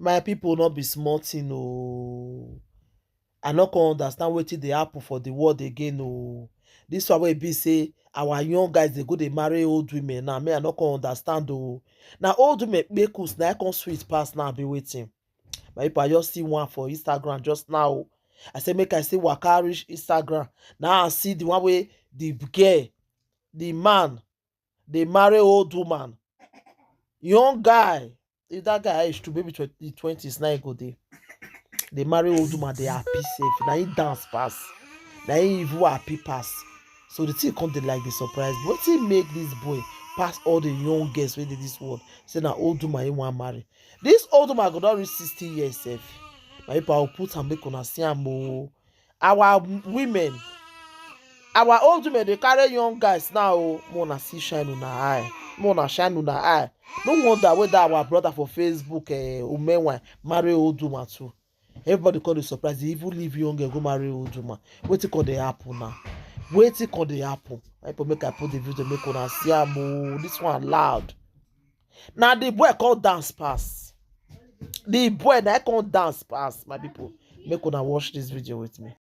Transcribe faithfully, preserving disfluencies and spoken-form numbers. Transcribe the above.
My people, no be small thing o. I no come understand wetin dey happen for the world again o. This one wey be say our young guys dey go dey marry old women now, me I no come understand o. Na old women kpekus na come sweet pass now, be wetin? My people, I just see one for Instagram just now. I say make I see waka reach Instagram. Now I see the one wey the girl, the man, dey marry old woman. Young guy, if that guy age to maybe twenty, twenties, now he go dey. They marry old woman, they happy safe. Now he dance pass. Now he even happy pass. So the thing come dey like the surprise. Wetin make this boy pass all the young girls wey dey this world? Say na old woman he wan marry. This old woman go don reach sixty years sef. My people, I will put am make una see am o. Our women, our old women dey carry young guys now o. Make una see shine una eye. Make una shine una eye. No wonder whether our brother for Facebook, eh, Umenwa, marry old woman too. Everybody come dey surprise. They even leave young girl go marry old woman. Wetin come dey happen now? Wetin come dey happen? My people, make I put the video make una see am o. This one loud. Now the boy come dance pass. The boy now come dance pass, my people. Make una watch this video with me.